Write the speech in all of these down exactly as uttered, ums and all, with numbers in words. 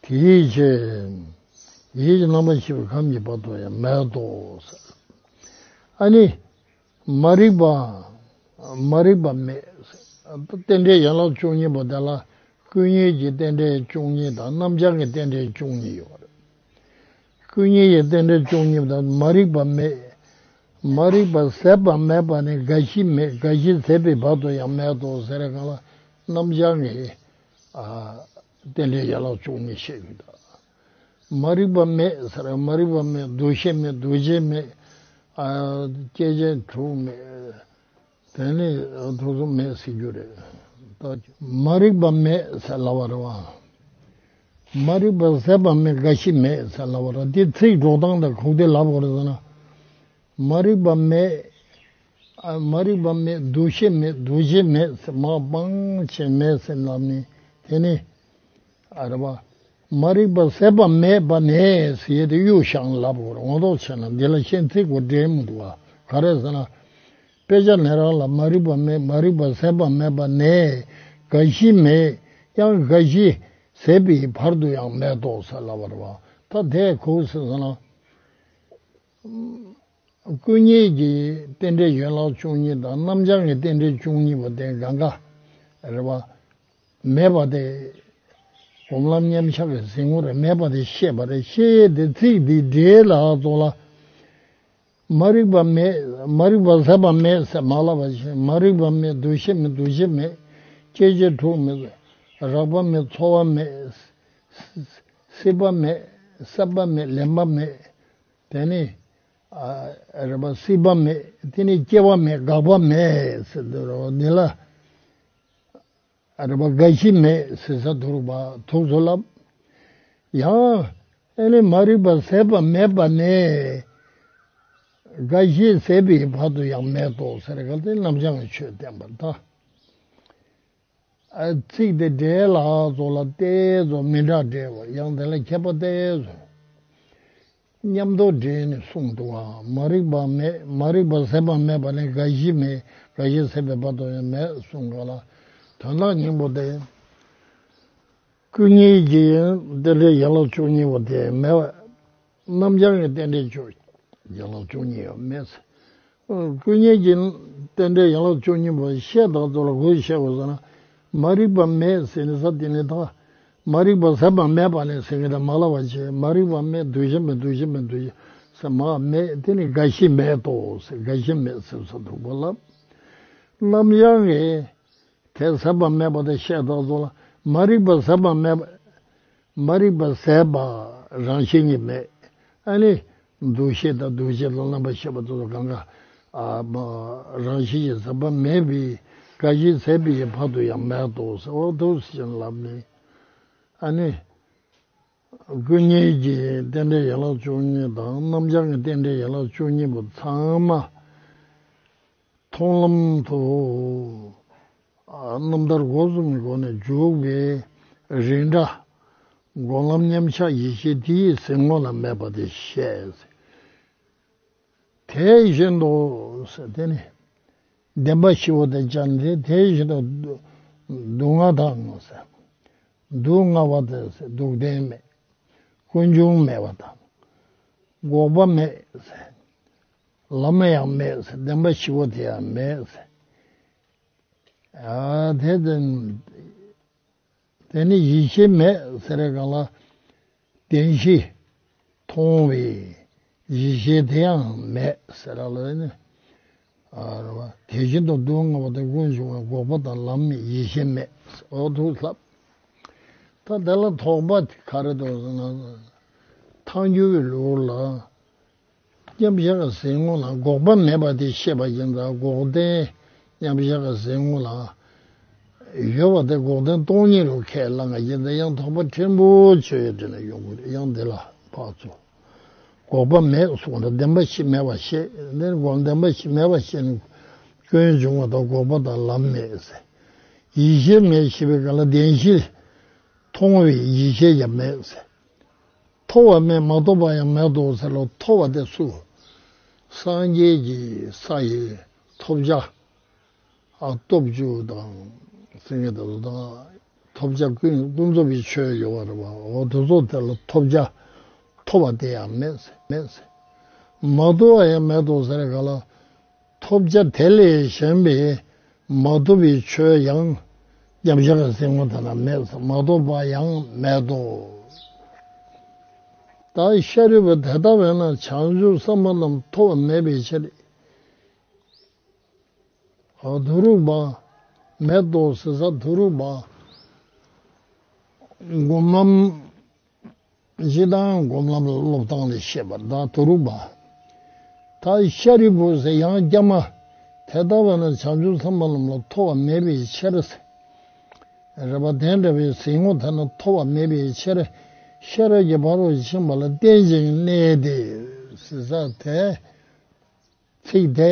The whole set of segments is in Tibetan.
དེའི་ཕྱིར་ཡིད་ཀྱི་རྣམ་པར་ཤེས་པའི་ཁམས་ཀྱི་བར་དུ་ཡང་མེད་དོ་ཟེར། ཨ་ནི། མ་རིག་པ། མ་རིག་པ་མེད། རྟེན་འབྲེལ་ཡན་ལག་བཅུ་གཉིས་པོ་དེ་ལ་ཀུན་ཉིད་ཀྱི་རྟེན་འབྲེལ་བཅུ་གཉིས་དང་རྣམ་བྱང་གི་རྟེན་འབྲེལ་བཅུ་གཉིས་ཡོད་རེད། ཀུན་ཉིད་ཀྱི་རྟེན་འབྲེལ་བཅུ་གཉིས་དང་མ་རིག་པ་མེད། མ་རིག་པ་ཟད་པ་མེད་པ་ནི་རྒ་ཤི་མེད། རྒ་ཤི་ཟད་པའི་བར་དུ་ཡང་མེད་དོ་ཟེར་གང་ལ་རྣམ་བྱང་གི་ཨ་རྟེན་འབྲེལ་ཡན་ལག་བཅུ་གཉིས་བཤད་ཀྱི་འདུག་མ་རིག་པ་མེད་ཟེར། མ་རིག་པ་མེད། འདུ་ཤེས་མེད། འདུ་བྱེད་མེད། ཨ་སྐྱེ་མཆེད་དྲུག་མེད། དེ་ནི་དུག་གསུམ་མེད་ཟེར་རྒྱུ་རེད། ད་མ་རིག་པ་མེད་ཟེར་ལབ་པ་རེད་བ། མ་རིག་པ་ཟད་པ་མེད། རྒ་ཤི་མེད་ཟེར་ལབ་པ་རེད། འདི་ཚིག་འགྲོ་སྟངས་དང་གོ་བདེ་ལབ་དགོས་རེད་ཟེར་ན། མ་རིག་པ་མེད། ཨ་མ་རིག་པ་མེད། འདུ་ཤེས་མེད། འདུ་བྱེད་མེད་ཟེར། མ་སྤང་བྱ་མེད་ཟེར་ལབ་ནི་དེ་ནི། ཨ་རེད་བ། མ་རིག་པ་ཟད་པ་མེད་པ་ནས་ཟེར་ཡས་དེ་གཡུག་བཞག་ལབ་དགོས་རེད། ངོ་ཐོག་བྱས་ན་འདི་ལ་ཤན་ཚིག་གོ་འབྲེལ་མི་འདུག་བ། ག་རེ་ཟེར་ན། དཔེ་ཆ་ནས་རང་ལ་མ་རིག་པ་མེད། མ་རིག་པ་ཟད་པ་མེད་པ་ནས་རྒ་ཤི་མེད། ཡང་རྒ་ཤི་ཟད་པའི་བར་དུ་ཡང་མེད་དོ་ཟེར་ལབ་པ་རེད་བ། ད་དེ་གོ་ཟེར་ཟེར་ན། ཀུན་ཉིད་ཀྱི་རྟེན་འབྲེལ་ཡན་ལག་བཅུ་གཉིས་དང་རྣམ་བྱང་གི་རྟེན་འབྲེལ་བཅུ་གཉིས་པོ་དེ་གང་ག་རེད་བ། མེད་པ་དེ། སྒོམ་ལམ་མཉམ་གཞག་གི་གཟིགས་ངོ་རེད། མེད་པ་དེ་ཤེས་པ་རེད། ཤེས་ཡས་དེ་ཚིག་འདི་འགྲེལ་ལ་ཚོགས་ལ། མ་རིག་པ་མེད། མ་རིག་པ་ཟད་པ་མེད་ཟེར་མ་ལབ་པ་བཞིན། མ་རིག་པ་མེད། འདུ་ཤེས་མེད། འདུ་བྱེད་མེད། སྐྱེ་མཆེད་དྲུག་མེད། རེག་པ་མེད། ཚོར་བ་མེད། སྲིད་པ་མེད། སྲེད་པ་མེད། ལེན་པ་མེད། དེ་ནི། ཨ་རེད་པ། སྲིད་པ་མེད། དེ་ནི་སྐྱེ་བ་མེད། འགག་པ་མེད་ཟེར་དུས་རེད་བ། འདི་ལ། ཨ་རེད་པ། རྒ་ཤི་མེད་ཟེར་ས་དུག་པ་དུག་ཚོ་ལབ། ཡང་། ཨེ་ནི་མ་རིག་པ་ཟད་པ་མེད་པ་ནས། རྒ་ཤི་ཟད་པའི་བར་དུ་ཡང་མེད་དོ་ཟེར་ག་དེ་རྣམ་བྱང་གི་ཆོས་བསྟན་པ་ད། ཨ་ཚིག་དེ་འགྲེལ་ལ་ཚོགས་ལ་ཏོག་ཙམ་མི་འདྲ་འགྲེལ་བ། ཡང་དེ་ལ་ཁྱད་པར་ཏོག་ཙམ་མཉམ་དུ་འདྲེས་ནས་གསུངས་འདུག་བ། མ་རིག་པ་མེད། མ་རིག་པ་ཟད་པ་མེད་པ་ནི་རྒ་ཤི་མེད། རྒ་ཤི་ཟད་པའི་བར་དུ་ཡང་མེད་གསུངས་ག་ལ། དོན་དག་སྙིང་པོ་དེ། ཀུན་ཉིད་ཀྱི་རྟེན་འབྲེལ་ཡན་ལག་བཅུ་གཉིས་པོ་དེ་མེད་པ། རྣམ་བྱང་གི་རྟེན་འབྲེལ་བཅུ། ཡན་ལག་བཅུ་གཉིས་ཡང་མེད། ཀུན་ཉིད་ཀྱི་རྟེན་འབྲེལ་ཡན་ལག་བཅུ་གཉིས་པོ་བཤད་སྟངས་ཚོ་ལ་གུས་བཤད་དགོས་ཟེར་ན། མ་རིག་པ་མེད་ཟེར་ནས་ས་དེ་ནས་ད། མ་རིག་པ་ཟད་པ་མེད་པ་ནས་ཟེར་གི་ད་མ་ལབ་པ་བྱས། མ་རིག་པ་མེད། འདུ་ཤེས་མེད། འདུ་བྱེད་མེད། འདུ་ཤེས་ཟེར་མ་མེད། དེ་ནི་རྒ་ཤི་མེད་དོ་ཟེར། རྒ་ཤི་མེད་ཟེར་ས་དུག་པ་ལབ། རྣམ་བྱང་གི། དེ་ཟད་པ་མེད་པ་དེ་བཤད་སྟངས་ཚོ་ལ། མ་རིག་པ་ཟད་པ་མེད་པ། མ་རིག་པ་ཟད་པ་རང་བཞིན་གྱིས་མེད། ཨ་ནི། འདུ་ཤེས་དང་འདུ་བྱེད་དང་རྣམ་པར་ཤེས་པ་དེ་ཚོ་གང་ག་ཨ་མ་རང་བཞིན་གྱིས་ཟད་པ་མེད་པའི་རྒ་ཤི་ཟད་པའི་བར་དུ་ཡང་མེད་དོ་ཟེར། འོ་འདུག་ཟེར་ལབ་ནས། ཨ་ནི། ཀུན་ཉིད་ཀྱི་རྟེན་འབྲེལ་ཡན་ལག་བཅུ་གཉིས་དང་རྣམ་བྱང་གི་རྟེན་འབྲེལ་ཡན་ལག་བཅུ་གཉིས་པོ་ཚང་མ། མཐོང་ལམ་དུ། ཨ་རྣམ་ཐར་སྒོ་གསུམ་གྱི་སྒོ་ནས་འཇུག་པའི་རིགས་འདྲ། སྒོམ་ལམ་མཉམ་གཞག་ཡེ་ཤེས་དེའི་གཟིགས་ངོ་ལ་མེད་པ་དེ་བཤད། དེ་བཞིན་དུ་ཟེར་དེ་ནི། བདེན་པ་བཞི་པོ་དེ་སྦྱར་ཏེ། དེ་བཞིན་དུ་སྡུག་བསྔལ་དང་ཟེར། སྡུག་བསྔལ་བ་དེ་ཟེར་སྡུག་བདེན་མེད། ཀུན་འབྱུང་མེད་པ་དང་། འགོག་པ་མེད་ཟེར། ལམ་ཡང་མེད་ཟེར། བདེན་པ་བཞི་པོ་དེ་ཡང་མེད་ཟེར། ཨ་དེ་དེ་དེ་ནི་ཡེ་ཤེས་མེད་ཟེར་བའི་སྒང་ལ། བདེན་བཞི་མཐོང་བའི་ཡེ་ཤེས་དེ་ཡང་མེད་ཟེར་བ་ལ་ནི། ཨ་རེད་བ། དེ་བཞིན་དུ་སྡུག་བསྔལ་བ་དང་ཀུན་འབྱུང་བ། འགོག་པ་དང་ལམ་མེད། ཡེ་ཤེས་མེད། འོ་འདུག་ལབ། ད་དེ་ལ་དོགས་པ་ག་རེ་འདུག་ཟེར་ན། ཐལ་འགྱུར་བའི་ལུགས་ལ། མཉམ་གཞག་གི་གཟིགས་ངོ་ལ་འགོག་པ་མེད་པ་དེ་ཤེས་པ་ཡིན་ཙང་། འགོག་བདེན་མཉམ་གཞག་གི་གཟིགས་ངོ་ལ་ཡོད་པ་དེ་འགོག་བདེན་སྟོང་ཉིད་རུ་ཁས་བླངས་པ་ཡིན་ཙང་། ཡང་དོགས་པ་ཕྲན་བུ་ཅིག་ཡོད་དེ་ན་ཡོང་གི་རེད། ཡང་འདི་ལ་ཕར་ཚུར་འགོག་པ་མེད་གསུངས་ན་བདེན་པ་བཞི་མེད་པ་བཤད། འདིར་འགོག་བདེན་པ་བཞི་མེད་པ་བཤད་ནས། ཀུན་འབྱུང་བ་དང་འགོག་པ་དང་ལམ་མེད་ཟེར། ཡེ་ཤེས་མེད་ཞེས་པའི་སྒང་ལ་བདེན་བཞི་མཐོང་བའི་ཡེ་ཤེས་ཀྱང་མེད་ཟེར། ཐོབ་པ་མེད། མ་ཐོབ་པ་ཡང་མེད་དོ་ཟེར་ལོ། ཐོབ་པ་དེ་སུ། སངས་རྒྱས་ཀྱི་ས་ཡི་ཐོབ་བྱ། ཨ་སྟོབས་བཅུ་དང་། སེང་གེ་དང་དང་། ཐོབ་བྱ་ཀུན་ཀུན་རྫོབ་པའི་ཆོས་ཡོད་པ་རེད་བ། འོ་དེ་ཚོ་དེ་ལ་ཐོབ་བྱ་ཐོབ་པ་དེ་ཡང་མེད་ཟེར། མེད་ཟེར། མ་ཐོབ་པ་ཡང་མེད་དོ་ཟེར་ག་ལ། ཐོབ་བྱ་དེ་ལས་གཞན་པའི་མ་ཐོབ་པའི་ཆོས་ཡང་མཉམ་གཞག་གི་སེམས་ངོ་ཐ་ན་མེད་ཟེར། མ་ཐོབ་པ་ཡང་མེད་དོ། ད་ཤ་རུས་པ་དེ་ལྟ་བས་ན་བྱང་ཆུབ་སེམས་དཔའ་རྣམས་ཐོབ་པ་མེད་པའི་ཕྱིར། ཨ་དུ་རུ་བ། མེད་དོ་ཟེར་ས་དུ་རུ་བ། སྒོམ་ལམ་སྤྱི་དང་སྒོམ་ལམ་སློབ་སྟངས་ལས་བཤད་པ་ད་དུ་རུ་བ། ད་ཤ་རུས་པ་ཟེར་ཡང་སྐྱ་མ། དེ་ལྟ་བས་ན་བྱང་ཆུབ་སེམས་དཔའ་རྣམས་ལ་ཐོབ་པ་མེད་པའི་ཕྱིར། རེད་པ། དེ་འདྲ་བའི་གཟིགས་ངོ་ཐ་ན་ཐོབ་པ་མེད་པའི་ཕྱིར། ཤེས་རབ་ཀྱི་ཕ་རོལ་ཕྱིན་པ་ལ་བརྟེན་ཅིང་གནས་ཏེ་ཟེར་ས་དེ། ཚིག་དེ།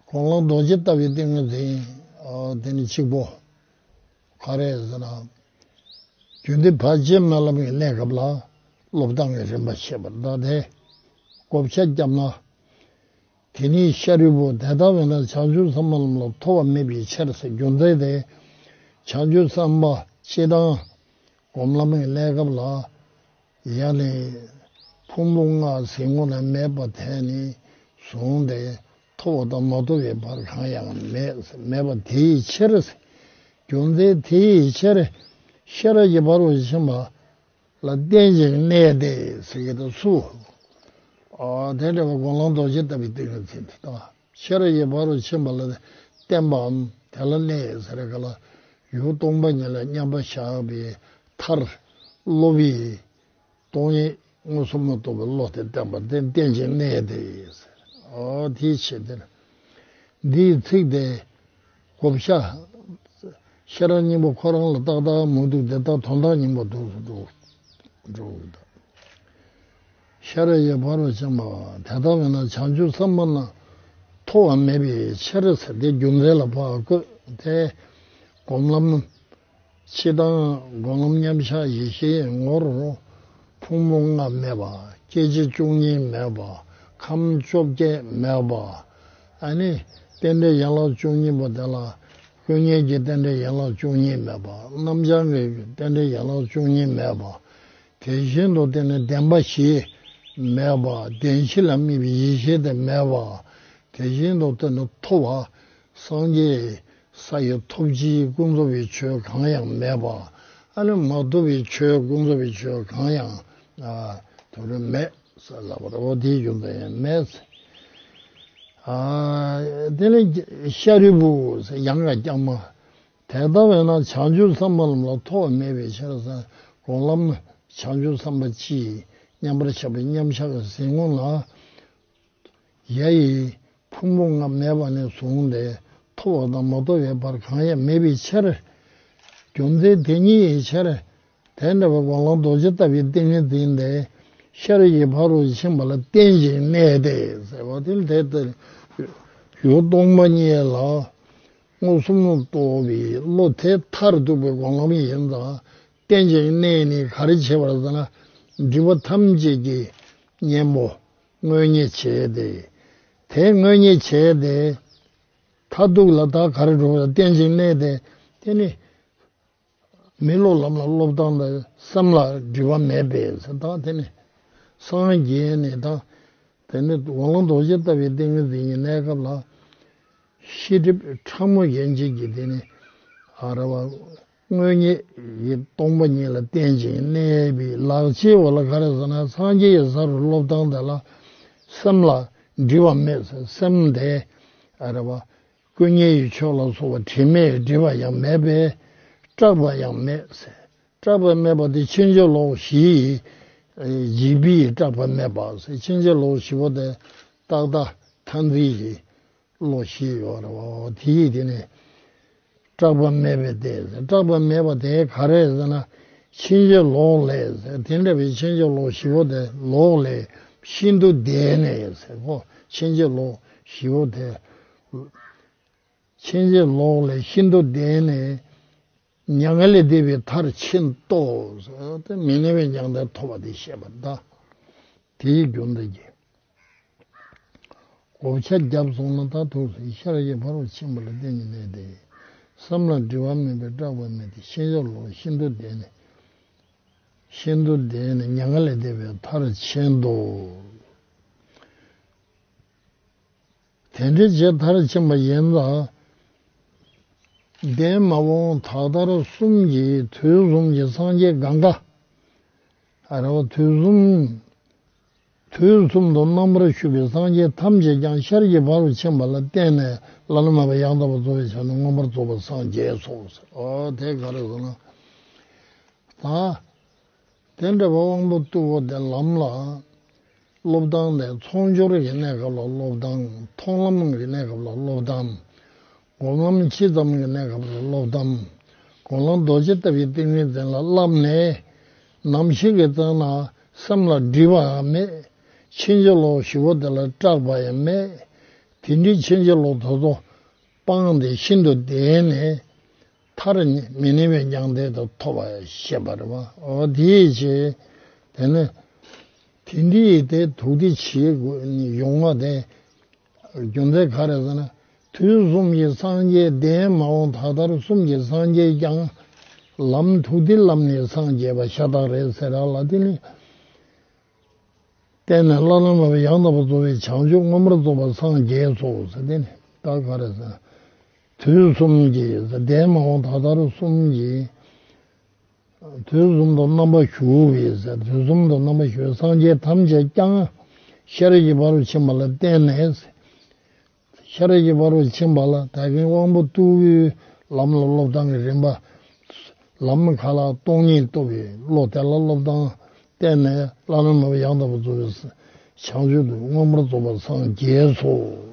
དགོངས་ལམ་རྡོ་རྗེ་ལྟ་བུའི་ཏིང་ངེ་འཛིན། ཨ་དེ་ནི་གཅིག་པོ། ག་རེ་ཟེར་ན། རྒྱུ་འདི་ཕར་ཕྱིན་སྨོན་ལམ་གྱི་གནས་སྐབས་ལ་སློབ་སྟངས་ཀྱི་རིམ་པ་བཤད་པ་ད་དེ། བགོ་བཤའ་བརྒྱབ་ན། དེ་ནི་ཤ་རུས་པ་དེ་ལྟ་བས་ན་བྱང་ཆུབ་སེམས་དཔའ་རྣམས་ལ་ཐོབ་པ་མེད་པའི་ཕྱིར་ཟེར། རྒྱུ་མཚན་དེ། བྱང་ཆུབ་སེམས་དཔའ་སྤྱི་དང་སྒོམ་ལམ་གྱི་གནས་སྐབས་ལ། ཡང་ནི་ཕུང་པོ་ལྔ་གཟིགས་ངོ་ན་མེད་པ་དེ་ནས་བཟུང་སྟེ་ཐོབ་པ་དང་མ་ཐོབ་པའི་བར་གང་ཡང་མེད། མེད་པ་དེའི་ཕྱིར། རྒྱུ་མཚན་དེའི་ཕྱིར། ཤེས་རབ་ཀྱི་ཕ་རོལ་ཕྱིན་པ་ལ་བརྟེན་ཅིང་གནས་ཏེ་ཟེར་གྱི་འདུག་སུ། ཨ་དེ་འདྲ་བའི་དགོངས་ལམ་རྡོ་རྗེ་ལྟ་བུའི་ཏིང་ངེ་འཛིན་དེ་དང་། ཤེས་རབ་ཀྱི་ཕ་རོལ་ཕྱིན་པ་ལ་བརྟེན་པའམ་དེ་ལ་གནས་ཟེར་ག་ལ། ཡུལ་སྟོང་པ་ཉིད་ལ་མཉམ་པར་བཞག་པའི་མཐར་སློབ་པའི། སྟོང་ཉིད་མངོན་སུམ་དུ་རྟོགས་པའི་བློ་དེ་བརྟན་པ་དེ་བརྟེན་ཅིང་གནས་ཏེ། ཨོ་དེའི་ཕྱིར་དེར། འདིའི་ཚིག་དེ། བགོ་བཤའ། ཤེས་རབ་སྙིང་པོ་ཁོ་རང་ལ་ཏག་ཏག་མི་འདུག་དེ་དག་དོན་དག་སྙིང་པོ་འདུག་སུ་འདུག་འགྲོ་གི་འདུག་ཤེས་རབ་ཀྱི་ཕ་རོལ་ཕྱིན་པ་དེ་ལྟ་བས་ན་བྱང་ཆུབ་སེམས་དཔའ་རྣམས་ཐོབ་པ་མེད་པའི་ཕྱིར་ཟེར་ཏེ་རྒྱུ་མཚན་ལ་ཕར་བཀོད་དེ། སྒོམ་ལམ། སྤྱི་དང་སྒོམ་ལམ་མཉམ་གཞག་ཡེ་ཤེས་ངོར། ཕུང་པོ་ལྔ་མེད་པ། སྐྱེ་མཆེད་བཅུ་གཉིས་མེད་པ། ཁམས་བཅོ་བརྒྱད་མེད་པ། ཨ་ནི་རྟེན་འབྲེལ་ཡན་ལག་བཅུ་གཉིས་པོ་དེ་ལ་ཀུན་ཉོན་གྱི་རྟེན་འབྲེལ་ཡན་ལག་བཅུ་གཉིས་མེད་པ། རྣམ་བྱང་གི་རྟེན་འབྲེལ་ཡན་ལག་བཅུ་གཉིས་མེད་པ། དེ་བཞིན་དུ་དེ་ནི་བདེན་པ་བཞི་མེད་པ། བདེན་བཞི་ལ་དམིགས་པའི་ཡེ་ཤེས་དེ་མེད་པ། དེ་བཞིན་དུ་དེ་ནི་ཐོབ་པ། སངས་རྒྱས་ས་ཡི་ཐོབ་བྱའི་ཀུན་རྫོབ་པའི་ཆོས་གང་ཡང་མེད་པ། ཨ་ནི་མ་ཐོབ་པའི་ཆོས་ཀུན་རྫོབ་པའི་ཆོས་གང་ཡང་ཨ་དེ་རུ་མེད་ཟེར་ལབ་པ་རེད། འོ་དེའི་རྒྱུ་མཚན་ཡང་མེད་ཟེར། ཨ་དེ་ནི་ཤ་རུས་པ་ཟེར་ཡང་ག་རྐྱང་མ། དེ་ལྟ་བས་ན་བྱང་ཆུབ་སེམས་དཔའ་རྣམས་ལ་ཐོབ་པ་མེད་པའི་ཕྱིར་ཟེར། སྒོམ་ལམ་བྱང་ཆུབ་སེམས་དཔའ་སྤྱིའི་མཉམ་པར་བཞག་པའི་མཉམ་གཞག་གི་གཟིགས་ངོ་ལ། ཡ་ཡི་ཕུང་པོ་ལྔ་མེད་པ་ནས་བཟུང་སྟེ་ཐོབ་པ་དང་མ་ཐོབ་པའི་བར་གང་ཡང་མེད་པའི་ཕྱིར། རྒྱུ་མཚན་དེ་ཉིད་ཡི་ཕྱིར། དེ་འདྲ་བའི་དགོངས་ལམ་རྡོ་རྗེ་ལྟ་བུའི་ཏིང་ངེ་འཛིན་དེ། ཤེས་རབ་ཀྱི་ཕ་རོལ་ཕྱིན་པ་ལ་བརྟེན་ཅིང་གནས་ཏེ་ཟེར་བ་དེ་ལ་དེ་ལྟར་ཡུལ་སྟོང་པ་ཉིད་ལ་མངོན་སུམ་དུ་རྟོགས་པའི་བློ་དེ་མཐར་ཐུག་པའི་དགོངས་ལམ་ཡིན་ཙང་། བརྟེན་ཅིང་གནས་ནི་ག་རེ་བྱེད་པར་ཟེར་ན། སྒྲིབ་པ་ཐམས་ཅད་ཀྱི་གཉེན་པོ། དངོས་གཉེན་བྱས་ཏེ། དེ་དངོས་གཉེན་བྱས་ཏེ། མཐར་ཐུག་ལ་ད་ག་རེ་འགྲོ་བ་བརྟེན་ཅིང་གནས་ཏེ། དེ་ནི་མི་སློབ་ལམ་ལ་སློབ་སྟངས་དང་སེམས་ལ་སྒྲིབ་པ་མེད་པས་ཟེར། ད་དེ་ནི་སངས་རྒྱས་ནས་ད་དེ་ནི་དགོངས་ལམ་རྡོ་རྗེ་ལྟ་བུའི་ཏིང་ངེ་འཛིན་གྱི་གནས་སྐབས་ལ། ཤེས་སྒྲིབ་ཕྲ་མོ་ཡན་ཆད་ཀྱི་དེ་ནི་ཨ་ར་བ། དངོས་གཉེན་ཡིད་སྟོང་པ་ཉིད་ལ་བརྟེན་ཅིང་གནས་པའི་ལག་ཆའི་འོག་ལ་ག་རེ་ཟེར་ན། སངས་རྒྱས་ཀྱི་ས་རུ་སློབ་སྟངས་དེ་ལ་སེམས་ལ་སྒྲིབ་པ་མེད་ཟེར། སེམས་དེ་ཨ་ར་བ། ཀུན་ཉོན་ཡི་ཆོས་ལ་སོགས་པ་དྲི་མས་སྒྲིབ་པ་ཡང་མེད་པས་སྐྲག་པ་ཡང་མེད་ཟེར། སྐྲག་པ་མེད་པ་དེ་ཕྱིན་ཅི་ལོག་བཞི་ཡི་འཇིགས་པས་སྐྲག་པ་མེད་པ་ཟེར། ཕྱིན་ཅི་ལོག་བཞི་པོ་དེ་ཏག་ཏག་མཐར་འཛིན་གྱི་བློ་ཞིག་ཡོད་རེད་བ། དེ་ཡིས་དེ་ནི་སྐྲག་པ་མེད་པའི་སྟེང་ཟེར། སྐྲག་པ་མེད་པ་དེ་ག་རེ་ཟེར་ན། ཕྱིན་ཅི་ལོག་ལས་ཟེར། དེ་འདྲ་བའི་ཕྱིན་ཅི་ལོག་བཞི་པོ་དེ་ལོག་ལས་ཤིན་ཏུ་འདས་ནས་ཟེར་གོ། ཕྱིན་ཅི་ལོག་བཞི་པོ་དེ། ཕྱིན་ཅི་ལོག་ལས་ཤིན་ཏུ་འདས་ནས། མྱ་ངན་ལས་འདས་པའི་མཐར་ཕྱིན་ཏོ་ཟེར་ཏེ་མི་གནས་པའི་མྱང་འདས་ཐོབ་པ་དེ་བཤད་པ་ད། དེའི་རྒྱུ་འདི་གྱིས། བགོ་བཤའ་བརྒྱབ་སོང་ན་ད་ཐུགས་སུ་ཤར་གྱི་ཕ་རོལ་ཕྱིན་པ་ལ་བརྟེན་ནས་གནས་ཏེ། སེམས་ལ་སྒྲིབ་པ་མེད་པས་སྐྲག་པ་མེད་དེ། ཕྱིན་ཅི་ལོག་ཤིན་ཏུ་འདས་ནས། ཤིན་ཏུ་འདས་ནས་མྱ་ངན་ལས་འདས་པའི་མཐར་ཕྱིན་ཏོ། དེ་འདྲའི་རྗེས་མཐར་ཕྱིན་པ་ཡིན་ལ། འདས་མ་འོངས་ད་ལྟར་གསུམ་གྱི་དུས་གསུམ་གྱི་སངས་རྒྱས་གང་ག་ཨ་ར་བ་དུས་གསུམ། དུས་གསུམ་དུ་རྣམ་པར་བཞུགས་པའི་སངས་རྒྱས་ཐམས་ཅད་ཀྱང་ཤར་གྱི་བར་དུ་ཕྱིན་པ་ལ་བརྟེན་ནས་བླ་ན་མེད་པ་ཡང་དག་པར་རྫོགས་པའི་ཆ་ནས་མངོན་པར་རྫོགས་པར་སངས་རྒྱས་སོ། ཨོ་དེ་ག་རེ་ཟེར་ན། ད། དེ་འདྲ་བ་དབང་པོ་རྟུལ་བ་དེ་ལམ་ལ། སློབ་སྟངས་དེ་ཚོགས་སྦྱོར་གྱི་གནས་སྐབས་ལ་སློབ་སྟངས། མཐོང་ལམ་གྱི་གནས་སྐབས་ལ་སློབ་སྟངས། སྒོམ་ལམ་སྤྱི་ཙམ་གྱི་གནས་སྐབས་ལ་སློབ་སྟངས། སྒོམ་ལམ་རྡོ་རྗེ་ལྟ་བུའི་ཏིང་ངེ་འཛིན་ལ་བསླབས་ནས། ནམ་ཞིག་གི་ཙམ་ན་སེམས་ལ་སྒྲིབ་པའང་མེད། ཕྱིན་ཅི་ལོག་ཞི་བ་དེ་ལ་སྐྲག་པ་ཡང་མེད། དེ་འདྲའི་ཕྱིན་ཅི་ལོག་དེ་ཚོ་སྤངས་ཏེ་ཤིན་ཏུ་འདས་ནས། མཐར་མི་གནས་པའི་མྱང་འདས་དེ་ཐོབ་པ་ཞེས་པ་རེད་བ། འོ་དེའི་ཕྱིར། དེ་ནི། དེ་འདྲའི་དེ་ཐུགས་བདེ་ཆེ་ཡོང་བ་དེ། རྒྱུ་མཚན་ག་རེ་ཟེར་ན། དུས་གསུམ་གྱི་སངས་རྒྱས་འདས་མ་འོངས་ད་ལྟར་གསུམ་གྱི་སངས་རྒྱས་ཀྱང་། ལམ་ཐུགས་བདེ་ལམ་ནས་སངས་རྒྱས་པ་ཤ་སྟག་རེད་ཟེར་ར་ལ། དེ་ནི། བརྟེན་ནས་བླ་ན་མེད་པ་ཡང་དག་པར་རྫོགས་པའི་བྱང་ཆུབ་མངོན་པར་རྫོགས་པར་སངས་རྒྱས་སོ་ཟེར། དེ་ནི་ད་ག་རེ་ཟེར། དུས་གསུམ་གྱི་འདས་མ་འོངས་ད་ལྟར་གསུམ་གྱི། དུས་གསུམ་དུ་རྣམ་པར་བཞུགས་པའི་ཟེར། དུས་གསུམ་དུ་རྣམ་པར་བཞུགས་པའི་སངས་རྒྱས་ཐམས་ཅད་ཀྱང་ཤེས་རབ་ཀྱི་ཕ་རོལ་ཕྱིན་པ་ལ་བརྟེན་ནས། ཤེས་རབ་ཀྱི་ཕ་རོལ་ཕྱིན་པ་ལ་ད་གིན་དབང་པོ་རྟུལ་བའི་ལམ་ལ་སློབ་སྟངས་ཀྱི་རིམ་པ། ལམ་ཁ་ལ་སྟོང་ཉིད་རྟོགས་པའི་བློ་དེ་ལ་སློབ་སྟངས་བསྟན་ནས་བླ་ན་མེད་པ་ཡང་དག་པར་རྫོགས་པའི་བྱང་ཆུབ་ཏུ་མངོན་པར་རྫོགས་པར་སངས་རྒྱས་སོ།